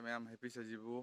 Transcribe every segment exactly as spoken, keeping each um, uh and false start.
ꯃꯌꯥꯝ, ꯍꯦꯄꯤ ꯁꯖꯤꯕꯨ꯫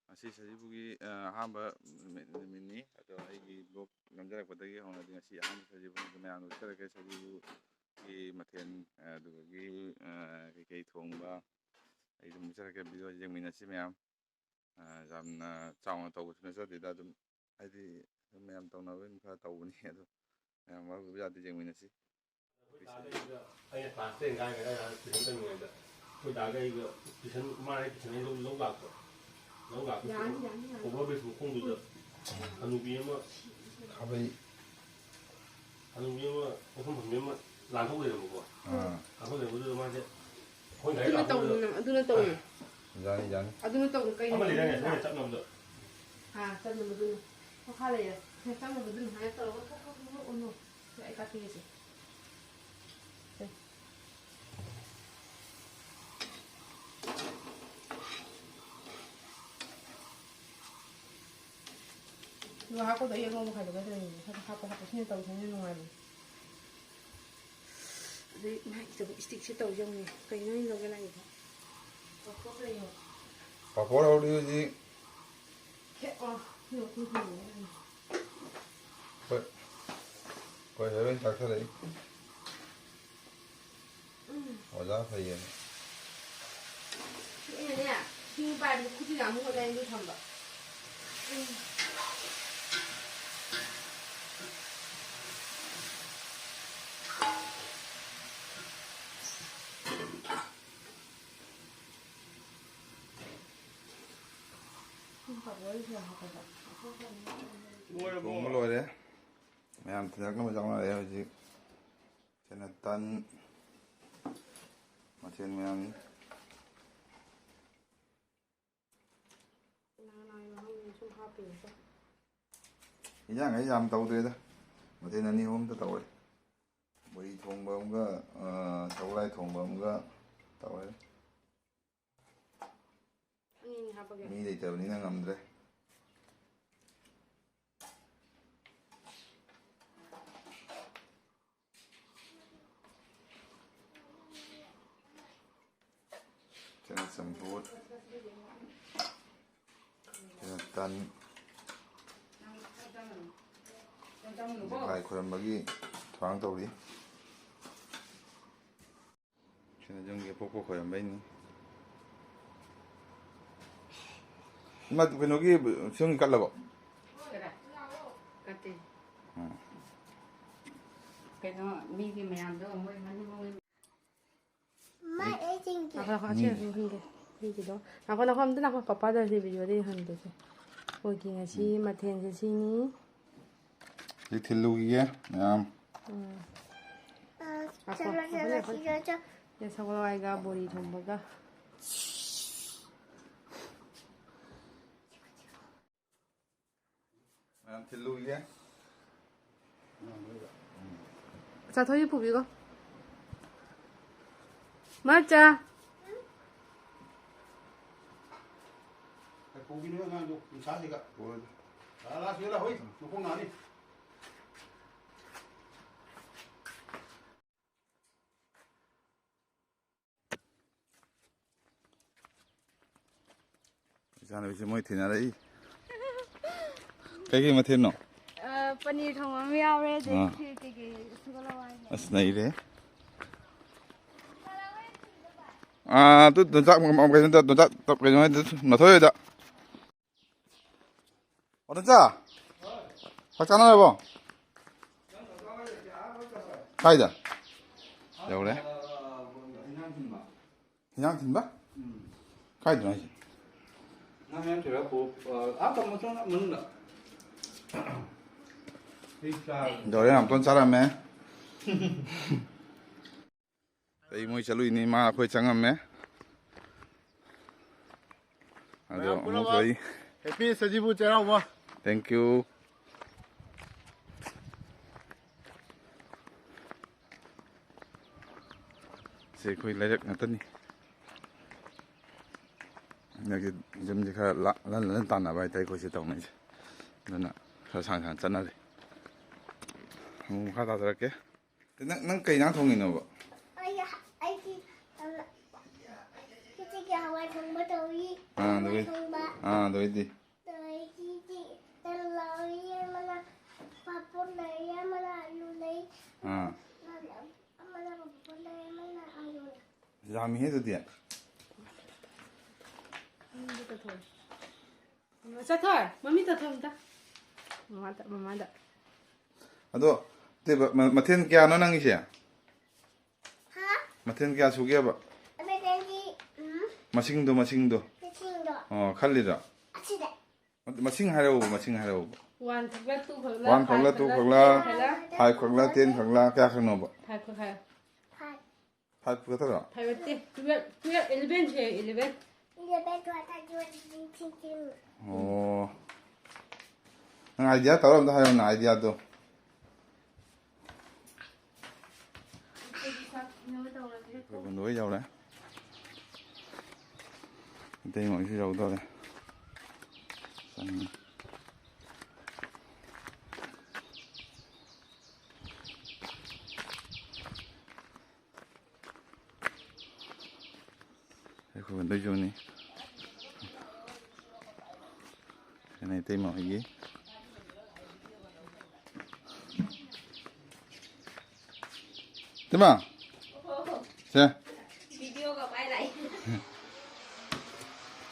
ꯉꯁꯤ ꯁꯖꯤꯕꯨꯒꯤ, ꯑ, ꯑꯍꯥꯟꯕ ꯅꯨꯃꯤꯠ, ꯅꯨꯃꯤꯠꯅꯤ꯫ ꯑꯗꯣ ꯑꯩꯒꯤ ꯕ꯭ꯂꯣꯛ ꯅꯝꯖꯔꯛꯄꯗꯒꯤ ꯍꯧꯅꯗꯤ ꯉꯁꯤ ꯑꯍꯥꯟꯕ ꯁꯖꯤꯕꯨꯅꯤ꯫ ꯑꯗꯣ ꯃꯌꯥꯝꯗ ꯎꯠꯆꯔꯛꯀꯦ ꯁꯖꯤꯕꯨꯒꯤ ꯃꯊꯦꯜ, ꯑ, ꯑꯗꯨꯗꯒꯤ, ꯑ, ꯀꯩꯀꯩ ꯊꯣꯡꯕ ꯑꯩ ꯑꯗꯨꯝ ꯎꯠꯆꯔꯛꯀꯦ꯫ ꯚꯤꯗꯤꯑꯣꯁꯤ ꯌꯦꯡꯃꯤꯟꯅꯁꯤ ꯃꯌꯥꯝ꯫ ꯑ, ꯌꯥꯝꯅ ꯆꯥꯎꯅ ꯇꯧꯕꯁꯨ ꯅꯠꯆꯗꯦꯗ, ꯑꯗꯨꯝ ꯍꯥꯏꯗꯤ ꯑꯗꯨꯝ ꯃꯌꯥꯝ ꯇꯧꯅꯕ ꯑꯗꯨꯝ ꯈꯔ ꯇꯧꯕꯅꯤ꯫ ꯑꯗꯣ ꯃꯌꯥꯝ ꯃꯔꯨꯞ ꯌꯥꯗꯤ ꯌꯦꯡꯃꯤꯟꯅꯁꯤ꯫ ꯑꯩꯅ class ten ꯀꯥꯔꯤꯉꯩꯗ, tuition ꯇꯝꯃꯤꯉꯩꯗ, ꯑꯩꯈꯣꯏ ꯗꯥꯒ ꯑꯩꯒ tuition, ꯃꯥꯅ ꯑꯩ tuition ꯑꯩ ꯂꯧ, ꯂꯧ ꯂꯥꯛꯄ꯫ ꯂꯧ ꯂꯥꯛꯄꯁꯤꯗ ꯌꯥꯅꯤ, ꯌꯥꯅꯤ, ꯌꯥꯅꯤ꯫ Over bridge ꯃꯈꯣꯡꯗꯨꯗ ꯍꯅꯨꯕꯤ ꯑꯃ, ꯈꯥꯕꯩ꯫ ꯍꯅꯨꯕꯤ ꯑꯃ ꯄꯣꯠꯐꯝ ꯐꯝꯕꯤ ꯑꯃ ꯂꯥꯟꯊꯣꯛ ꯂꯩꯔꯝꯕꯀꯣ꯫ ꯑꯥ꯫ ꯂꯥꯟꯊꯣꯛ ꯂꯩꯔꯝꯕꯗꯨꯗ ꯃꯥꯁꯦ ꯑꯩꯈꯣꯏ ꯒꯥꯔꯤ ꯑꯗꯨꯅ ꯂꯥꯛꯄꯗꯨꯗ ꯇꯧꯅꯨ ꯅꯪ, ꯑꯗꯨꯅ ꯇꯧꯅꯨ꯫ ꯌꯥꯅꯤ, ꯌꯥꯅꯤ꯫ ꯑꯗꯨꯅ ꯇꯧꯅꯨ, ꯀꯩꯅꯣ? ꯑꯃ ꯂꯩꯗꯥꯏꯅꯦ, ꯁꯨꯃꯥꯏꯅ ꯆꯞꯅꯕꯗꯣ꯫ ꯑꯥ, ꯆꯞꯅꯕꯗꯨꯅ꯫ ꯃꯈꯥ ꯂꯩꯔꯦ꯫ ꯁꯦ, ꯆꯞꯅꯕꯗꯨꯅ ꯁꯨꯃꯥꯏꯅ ꯇꯧꯔꯒ ꯊꯣꯛ, ꯊꯣꯛ, ꯊꯣꯛ, ꯊꯣꯛ ꯎꯅꯣ꯫ ꯁꯦ, ꯑꯩ ꯀꯥꯞꯄꯤꯒꯦꯁꯦ꯫ ꯁꯦ꯫ ꯑꯗꯨꯒ ꯍꯥꯞꯄꯗꯣ ꯑꯩ ꯑꯉꯧꯕ ꯈꯥꯏꯗꯣꯛꯀꯗꯣꯏꯅꯦ꯫ ꯍꯥꯞꯄ, ꯍꯥꯞꯄ, ꯍꯥꯞꯄ꯫ ꯁꯤꯅ ꯇꯧ, ꯁꯤꯅ ꯅꯨꯡꯉꯥꯏꯕꯅꯦ꯫ ꯑꯗꯩ ꯃꯥꯒꯤ ꯇꯧꯕ stickꯁꯦ ꯇꯧ ꯌꯦꯡꯉꯨꯅꯦ꯫ ꯀꯩꯅꯣ ꯑꯩꯅ ꯂꯧꯒꯦ ꯂꯥꯛꯏꯗꯣ? ꯄꯥꯐꯣꯔ ꯍꯧꯔꯤ ꯍꯧꯖꯤꯛ꯫ ꯍꯦ, ꯑꯣ, ꯁꯤ ꯃꯈꯨꯝ ꯈꯨꯝꯃꯤꯅꯦ꯫ ꯍꯣꯏ꯫ ꯍꯣꯏ, ꯍꯦꯔꯣꯏꯟ ꯆꯥꯛꯊꯔꯛꯏ꯫ ꯎꯝ꯫ ꯑꯣꯖꯥ ꯐꯩꯌꯦꯅ꯫ ꯑꯩꯅꯅꯦ, ꯏꯁꯤꯡ ꯄꯥꯏꯕꯗ ꯈꯨꯠꯁꯤ ꯌꯥꯝ ꯃꯣꯠꯂꯦ, ꯑꯩ ꯂꯨ ꯊꯝꯕ꯫ ꯎꯝ꯫ ꯊꯣꯡꯕ ꯂꯣꯏꯔꯦ꯫ ꯃꯌꯥꯝ ꯊꯤꯟꯅꯔꯛꯅꯕ ꯆꯪꯅꯔꯦ ꯍꯧꯖꯤꯛ꯫ ꯁꯤꯅ ꯇꯟ ꯃꯊꯦꯜ ꯃꯌꯥꯝꯅꯤ꯫ ꯏꯟꯖꯥꯡ ꯑꯩ ꯌꯥꯝ ꯇꯧꯗ꯭ꯔꯦꯗ, ꯃꯊꯦꯜ ꯑꯅꯤ ꯑꯍꯨꯝꯇ ꯇꯧꯔꯦ꯫ ꯕꯣꯔꯤ ꯊꯣꯡꯕ ꯑꯃꯒ, ꯑ, ꯁꯒꯣꯜꯍꯋꯥꯏ ꯊꯣꯡꯕ ꯑꯃꯒ ꯇꯧꯔꯦ꯫ ꯑꯅꯤ ꯑꯅꯤ ꯍꯥꯞꯄꯒꯦ꯫ ꯃꯤ ꯂꯩꯇꯕꯅꯤꯅ ꯉꯝꯗ꯭ꯔꯦ꯫ ꯁꯤꯅ ꯆꯝꯐꯨꯠ, ꯀꯩꯅꯣ, ꯇꯟ, ꯂꯥꯏ ꯈꯣꯏꯔꯝꯕꯒꯤ ꯊꯧꯔꯥꯡ ꯇꯧꯔꯤ꯫ ꯁꯤꯅ ꯌꯨꯝꯒꯤ ꯑꯄꯣꯛꯄ ꯈꯣꯏꯔꯝꯕꯩꯅꯤ꯫ ꯏꯃꯥ, ꯀꯩꯅꯣꯒꯤ ꯁꯤꯡ ꯀꯠꯂꯕꯣ? ꯀꯠꯇꯦ꯫ ꯎꯝ꯫ ꯀꯩꯅꯣ, ꯃꯤꯒꯤ ꯃꯌꯥꯝꯗꯣ ꯃꯣꯏ ꯃꯅꯤꯡ ꯃꯣꯏ ꯃꯥꯏ ꯑꯩ ꯆꯤꯡꯒꯦ꯫ ꯉꯥꯏꯈꯣ, ꯉꯥꯏꯈꯣ, ꯑꯁꯤ ꯎꯝ꯫ ꯑꯁꯤ ꯍꯟꯒꯦ꯫ ꯁꯤꯒꯤꯗꯣ꯫ ꯉꯥꯏꯈꯣ, ꯉꯥꯏꯈꯣ, ꯑꯝꯇ ꯉꯥꯏꯈꯣ, ꯄꯄꯥꯗ ꯑꯁꯤ ꯚꯤꯗꯤꯑꯣꯗ ꯌꯦꯡꯍꯟꯒꯦꯁꯦ꯫ ꯑꯩꯈꯣꯏꯒꯤ ꯉꯁꯤ ꯎꯝ꯫ ꯃꯊꯦꯜꯁꯦ ꯁꯤꯅꯤ꯫ ꯁꯤ ꯊꯤꯜꯂꯨꯈꯤꯒꯦ ꯃꯌꯥꯝ꯫ ꯎꯝ꯫ ꯑ, ꯉꯥꯏꯈꯣ, ꯆꯠꯂꯣ, ꯉꯥꯏꯈꯣ, ꯆꯠꯂꯣ, ꯉꯥꯏꯈꯣ꯫ ꯆꯠꯂꯣ, ꯆꯠꯂꯣ꯫ ꯁꯦ, ꯁꯒꯣꯜ ꯍꯋꯥꯏꯒ ꯕꯣꯔꯤ ꯊꯣꯡꯕꯒ꯫ ꯃꯌꯥꯝ ꯊꯤꯜꯂꯨꯈꯤꯒꯦ꯫ ꯆꯥꯊꯣꯛꯏ ꯄꯨꯕꯤꯒꯣ꯫ ꯃꯥꯆꯥ꯫ ꯄꯨꯒꯤꯅꯨ ꯑꯉꯥꯡꯗꯣ ꯅꯤꯁꯥꯁꯤꯒ꯫ ꯄꯨꯔꯣꯏꯗ꯫ ꯂꯥꯛꯑꯣ, ꯂꯥꯛꯑꯣ, ꯁꯤꯗ ꯂꯥꯛꯑꯣ, ꯍꯣꯏ, ꯃꯈꯣꯡ ꯅꯥꯅꯤ꯫ ꯏꯆꯥꯅꯨꯄꯤꯁꯦ ꯃꯣꯏ ꯊꯤꯅꯔꯛꯏ꯫ ꯀꯩꯀꯩ ꯃꯊꯦꯜꯅꯣ? ꯑ, ꯄꯅꯤꯔ ꯊꯣꯡꯕ ꯑꯃ ꯌꯥꯎꯔꯦ, ꯑꯗꯩ ꯑꯥ꯫ ꯈꯦꯔ ꯀꯩꯀꯩ ꯁꯨꯒꯠꯂꯣ ꯍꯥꯏꯅꯦ꯫ ꯑꯁ, ꯅꯩꯔꯦ꯫ ꯑꯥ, ꯑꯗꯨ, ꯑꯗꯨ ꯆꯥꯛ, ꯀꯩꯅꯣꯗ, ꯑꯗꯨ ꯆꯥꯛ, ꯀꯩꯅꯣ ꯍꯥꯏꯗ, ꯅꯊꯣꯏ ꯍꯣꯏꯗ꯫ ꯄꯇꯟꯆꯥ? ꯆꯥꯛ ꯆꯥꯅꯔꯕꯣ? ꯀꯥꯏꯗ? ꯌꯧꯔꯦ? ꯍꯤꯟꯖꯥꯡ ꯊꯤꯟꯕ? ꯀꯥꯏꯗꯅꯣ ꯍꯥꯏꯁꯦ? ꯌꯧꯔꯦ, ꯌꯥꯝ ꯇꯣꯟ ꯆꯥꯔꯝꯃꯦ꯫ ꯑꯩ ꯃꯣꯏ ꯆꯠꯂꯨꯏꯅꯤ, ꯃꯥ ꯑꯩꯈꯣꯏ ꯆꯪꯉꯝꯃꯦ꯫ ꯑꯗꯣ ꯃꯌꯥꯝ ꯑꯃꯨꯛ ꯄꯨꯝꯅꯃꯛ ꯊꯣꯛꯏ꯫ Happy Sajibu Cheiraoba. Thank you꯫ ꯁꯤ ꯑꯩꯈꯣꯏ ꯂꯩꯔꯛ ꯉꯥꯛꯇꯅꯤ꯫ ꯍꯟꯗꯛꯀꯤ ꯌꯨꯝꯁꯦ ꯈꯔ ꯂꯥ-, ꯂꯟ ꯂꯟ ꯇꯥꯟꯅꯕ ꯍꯥꯏꯇꯥꯔꯦ ꯑꯩꯈꯣꯏꯁꯦ ꯇꯧꯅꯩꯁꯦ꯫ ꯑꯗꯨꯅ ꯈꯔ ꯁꯥꯡ ꯁꯥꯡ ꯆꯠꯅꯔꯤ꯫ ꯑꯃꯨꯛ ꯃꯈꯥ ꯇꯥꯖꯔꯛꯀꯦ꯫ ꯅꯪ, ꯅꯪ ꯀꯩ ꯏꯟꯖꯥꯡ ꯊꯣꯡꯉꯤꯅꯣꯕ? ꯑꯩ, ꯑꯩꯒꯤ, ꯑ, ꯈꯦꯆꯤꯒꯤ ꯇꯧꯏ꯫ ꯑꯥ, ꯑꯗꯨꯒꯤ-, ꯊꯣꯡꯕ꯫ ꯑꯥ, ꯑꯗꯨꯒꯤꯗꯤ꯫ ꯑꯗꯒꯤꯗꯤ ꯇꯦꯜꯍꯧ ꯂꯩ, ꯑꯃꯅ ꯄꯥꯐꯣꯔ ꯂꯩ, ꯑꯃꯅ ꯑꯂꯨ ꯂꯩ꯫ ꯑꯥ꯫ ꯑꯃꯅ ꯄꯥꯐꯣꯔ ꯂꯩ, ꯑꯃꯅ ꯑꯂꯨ ꯂꯩ꯫ ꯌꯥꯝꯃꯤꯍꯦ ꯑꯗꯨꯗꯤ꯫ ꯆꯠꯊꯣꯏ, ꯃꯃꯤ ꯇꯠꯊꯣꯛ ꯑꯝꯇ꯫ ꯃꯃꯥꯗ, ꯃꯃꯥꯗ꯫ ꯑꯗꯣ, ꯅꯠꯇꯦꯕ, ꯃ-, ꯃꯊꯦꯜ ꯀꯌꯥꯅꯣ ꯅꯪꯒꯤꯁꯦ? ꯍꯥ? ꯃꯊꯦꯜ ꯀꯌꯥ ꯁꯨꯒꯦꯕ? ꯃꯊꯦꯜꯗꯤ, ꯎꯝ꯫ ꯃꯁꯤꯡꯗꯣ, ꯃꯁꯤꯡꯗꯣ꯫ ꯃꯁꯤꯡꯗꯣ꯫ ꯑꯣ, ꯈꯜꯂꯤꯔꯣ? ꯑꯁꯤꯗ꯫ ꯃꯁꯤꯡ ꯍꯥꯏꯔꯛꯑꯣꯕ, ꯃꯁꯤꯡ ꯍꯥꯏꯔꯛꯑꯣꯕ꯫ One ꯈꯛꯂ, two ꯈꯛꯂ, one ꯈꯛꯂ, five two ꯈꯛꯂ, ꯈꯛꯂ, ten ꯈꯛꯂ, ꯀꯌꯥ ꯈꯛꯅꯣꯕ? Five ꯈꯛ ꯍꯥꯏꯌꯣ꯫ Five꯫ Five ꯈꯛꯇꯔꯣ? Five ꯅꯠꯇꯦ, twelve, twelve, eleven ꯁꯦ, eleven꯫ Eleven, twelve, thirteen, fourteen, fifteen, sixteen꯫ ꯑꯣ꯫ ꯅꯪ idea ꯇꯧꯔ ꯑꯝꯇ ꯍꯥꯏꯔꯣꯅꯦ, idea ꯗꯣ꯫ ꯑꯩꯈꯣꯏ ꯂꯣꯏ ꯌꯧꯔꯦ꯫ ꯑꯇꯩ ꯃꯈꯩꯁꯨ ꯌꯧꯗꯧꯔꯦ꯫ ꯆꯪꯉꯦ꯫ ꯑꯩꯈꯣꯏ ꯍꯨꯟꯗꯣꯏ ꯌꯨꯝꯅꯤ꯫ ꯀꯩꯅꯣ, ꯏꯇꯩꯃ ꯍꯣꯏꯒꯤ꯫ ꯏꯇꯩꯃ! ꯁꯦ꯫ ꯚꯤꯗꯤꯑꯣꯒ ꯄꯥꯏ ꯂꯥꯛꯏ꯫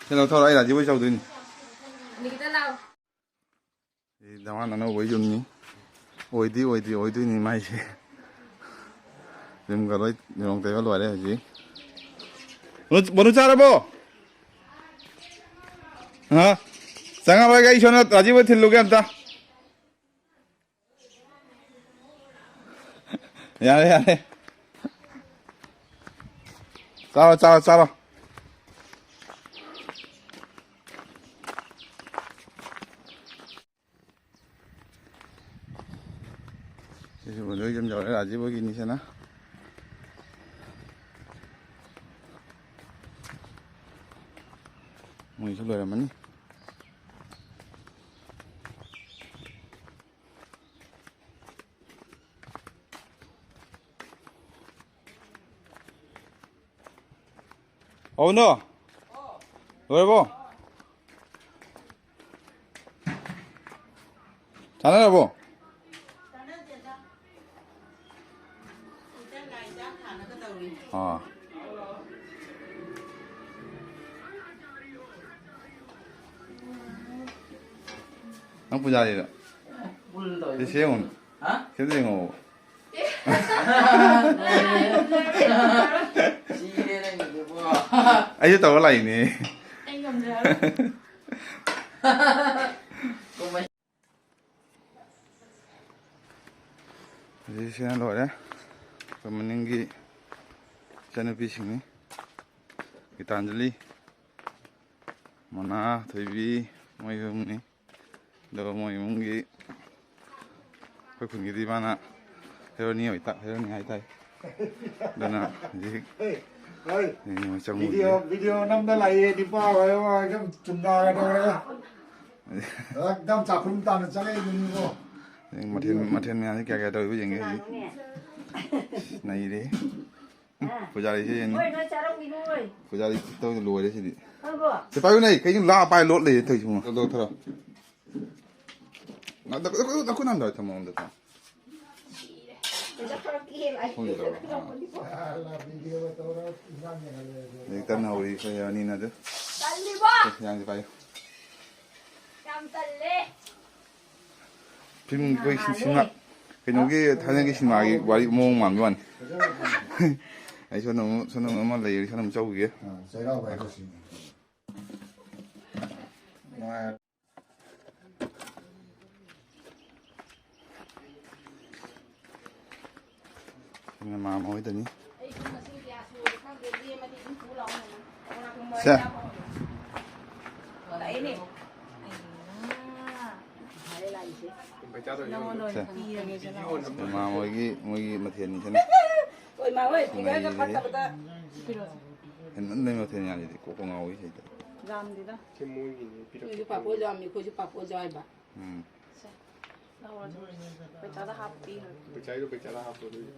ꯁꯦ, ꯂꯧꯊꯣꯔꯣ, ꯑꯩ ꯔꯥꯖꯤꯕ ꯍꯣꯏ ꯆꯧꯗꯣꯏꯅꯤ꯫ ꯅꯤꯀꯤꯇꯥ ꯂꯥꯎ꯫ ꯁꯤ ꯗꯃꯥꯟ ꯑꯅꯧꯕ ꯌꯨꯝꯅꯤ꯫ ꯑꯣꯏꯗꯤ ꯑꯣꯏꯗ꯭ꯔꯤ, ꯑꯣꯏꯗꯣꯏꯅꯤ ꯃꯥꯏꯁꯦ꯫ ꯌꯨꯝꯒ ꯂꯣꯏ ꯌꯣꯡ ꯇꯩꯕ ꯂꯣꯏꯔꯦ ꯍꯧꯖꯤꯛ꯫ ꯕꯅꯨ, ꯕꯅꯨ ꯆꯥꯔꯕꯣ? ꯍꯥ? ꯆꯪꯉꯔꯣꯏꯒꯦ, ꯑꯩ ꯁꯣꯝꯗ ꯔꯥꯖꯤꯕ ꯊꯤꯜꯂꯨꯒꯦ ꯑꯝꯇ꯫ ꯌꯥꯔꯦ, ꯌꯥꯔꯦ꯫ ꯆꯥꯔꯣ, ꯆꯥꯔꯣ, ꯆꯥꯔꯣ꯫ ꯁꯤꯁꯨ ꯂꯣꯏ ꯌꯨꯝ ꯌꯧꯔꯦ, ꯔꯥꯖꯤꯕ ꯍꯣꯏꯒꯤꯅꯤ ꯁꯤꯅ꯫ ꯃꯣꯏꯁꯨ ꯂꯣꯏꯔꯝꯃꯅꯤ꯫ ꯑꯧꯅꯣ꯫ ꯂꯣꯏꯔꯕꯣ? ꯆꯥꯅꯔꯕꯣ? ꯑꯥ꯫ ꯅꯪ ꯄꯨꯖꯥꯔꯤꯔꯣ? ꯁꯤ ꯁꯦꯝꯃꯨꯅꯦ꯫ ꯍꯥ? ꯁꯤꯗ ꯌꯦꯡꯉꯣ꯫ ꯁꯤꯔꯦ ꯅꯪꯒꯤꯗꯨꯕꯣ꯫ ꯑꯩꯁꯨ ꯇꯧꯔ ꯂꯥꯛꯏꯅꯦ꯫ ꯑꯩ ꯉꯝꯖꯔꯣꯏ꯫ ꯍꯧꯖꯤꯛꯁꯤꯅ ꯂꯣꯏꯔꯦ꯫ ꯑꯩꯈꯣꯏ ꯃꯅꯤꯡꯒꯤ ꯏꯆꯟꯅꯨꯄꯤꯁꯤꯡꯅꯤ꯫ ꯒꯤꯇꯥꯟꯖꯂꯤ, ꯃꯣꯅꯥ, ꯊꯣꯏꯕꯤ, ꯃꯣꯏ ꯑꯍꯨꯝꯅꯤ꯫ ꯑꯗꯨꯒ ꯃꯣꯏ ꯏꯃꯨꯡꯒꯤ ꯑꯩꯈꯣꯏ ꯈꯨꯟꯒꯤꯗꯤ ꯃꯥꯅ ꯍꯦꯔꯣꯅꯤ ꯑꯣꯏ ꯇꯥ-, ꯍꯦꯔꯣꯅꯤ ꯍꯥꯏꯇꯥꯔꯦ꯫ ꯑꯗꯨꯅ ꯍꯧꯖꯤꯛ ꯍꯣꯏ, ꯍꯣꯏ꯫ ꯌꯦꯡꯉꯣ, ꯆꯪꯉꯨꯁꯤ꯫ ꯚꯤꯗꯤꯑꯣ, ꯚꯤꯗꯤꯑꯣ ꯅꯝꯗ ꯂꯥꯛꯏꯌꯦ, ꯅꯤꯄꯥ ꯍꯣꯏ, ꯍꯣꯏ, ꯑꯗꯨꯝ ꯆꯨꯝꯅꯒ ꯇꯧꯔꯒ꯫ ꯑꯦꯛꯗꯝ ꯆꯥꯛꯈꯨꯝ ꯇꯥꯅ ꯆꯪꯉꯛꯏꯗꯨꯅꯤꯀꯣ꯫ ꯃꯊꯦꯜ, ꯃꯊꯦꯜ ꯃꯌꯥꯝꯁꯤ ꯀꯌꯥ ꯀꯌꯥ ꯇꯧꯔꯤꯕ ꯌꯦꯡꯒꯦ ꯍꯧꯖꯤꯛ꯫ ꯅꯩꯔꯦ꯫ ꯎꯝ, ꯄꯨꯖꯥꯔꯤꯁꯦ ꯌꯦꯡꯉꯤ꯫ ꯍꯣꯏ, ꯅꯣꯏ ꯆꯥꯔꯝꯈꯤꯅꯨ, ꯍꯣꯏ꯫ ꯄꯨꯖꯥꯔꯤ ꯇꯧꯗ ꯂꯣꯏꯔꯦ ꯁꯤꯗꯤ꯫ ꯈꯪꯉꯕꯣ? ꯁꯤ ꯄꯥꯏꯌꯨꯅꯦ, ꯀꯩꯅꯣ ꯂꯥ ꯄꯥꯏ ꯂꯣꯠ ꯂꯩꯌꯦ ꯇꯧꯏꯁꯤꯕꯣ꯫ ꯂꯧꯊꯔꯣ꯫ ꯅꯈꯨꯠ ꯅꯥꯟꯗ ꯊꯝꯃꯣ ꯑꯝꯇ ꯊꯝꯃꯣ꯫ ꯁꯤꯔꯦ꯫ ꯁꯤꯗ ꯈꯔ ꯀꯦꯜꯂꯦ꯫ ꯍꯣꯏ, ꯇꯧꯔꯣ꯫ ꯑꯥ꯫ ꯍꯧꯖꯤꯛ ꯇꯟꯅ ꯍꯧꯔꯤ ꯑꯩꯈꯣꯏ ꯑꯅꯤꯅ ꯑꯗꯨ꯫ ꯇꯜꯂꯤꯕꯣ? ꯁꯦ, ꯌꯥꯡꯁꯦ ꯄꯥꯏꯌꯨ꯫ ꯌꯥꯝ ꯇꯜꯂꯦ꯫ ꯐꯤꯂꯝ ꯑꯩꯈꯣꯏ ꯁꯤ-, ꯁꯤꯅꯦꯃꯥ, ꯀꯩꯅꯣꯒꯤ ꯊꯥꯏꯅꯒꯤ ꯁꯤꯅꯦꯃꯥꯒꯤ ꯋꯥꯔꯤ ꯃꯑꯣꯡ ꯃꯥꯟꯕ ꯋꯥꯅꯤ꯫ ꯑꯩ ꯁꯣꯝꯗ ꯑꯃꯨꯛ, ꯁꯣꯝꯗ ꯑꯃꯨꯛ ꯑꯃ ꯂꯩꯔꯤ, ꯁꯣꯝꯗ ꯑꯃꯨꯛ ꯆꯧꯈꯤꯒꯦ꯫ ꯑꯥ, ꯆꯩꯔꯥꯎꯕ ꯍꯥꯏꯗꯣ ꯁꯤ꯫ ꯅꯨꯡꯉꯥꯏ꯫ ꯁꯤꯅ ꯃꯥꯝꯃ ꯍꯣꯏꯗꯅꯤ꯫ ꯁꯦ꯫ ꯁꯦ꯫ ꯃꯥꯝꯃ ꯍꯣꯏꯒꯤ, ꯃꯣꯏꯒꯤ ꯃꯊꯦꯜꯅꯤ ꯁꯤꯅ꯫ ꯍꯣꯏ, ꯃꯥ ꯍꯣꯏ, ꯐꯤꯒꯔꯒ ꯅꯩꯔꯦꯍꯦ꯫ ꯐꯠꯇꯕꯗ꯫ ꯍꯦꯟꯃꯟꯕꯩ ꯃꯊꯦꯜ ꯌꯥꯝꯁꯤꯗꯤ ꯀꯣꯛꯀ ꯉꯥꯎꯏ ꯁꯤꯗ꯫ ꯌꯥꯝꯗꯦꯗ꯫ ꯁꯤ ꯃꯣꯏꯒꯤꯅꯦ ꯄꯤꯔꯛꯄ꯫ ꯅꯣꯏꯁꯨ ꯄꯥꯐꯣꯔꯁꯨ ꯌꯥꯎꯔꯝꯃꯤ, ꯑꯩꯈꯣꯏꯁꯨ ꯄꯥꯐꯣꯔꯁꯨ ꯌꯥꯎꯔꯤꯕ꯫ ꯎꯝ꯫ ꯁꯦ, ꯂꯧꯔꯣ, ꯂꯧꯔꯣ꯫ ꯄꯩꯁꯥꯗ ꯍꯥꯞꯄꯤꯔꯣ꯫ ꯄꯩꯁꯥꯗꯣ ꯄꯩꯁꯥꯗ ꯍꯥꯞꯄꯣ ꯑꯗꯨꯗꯤ꯫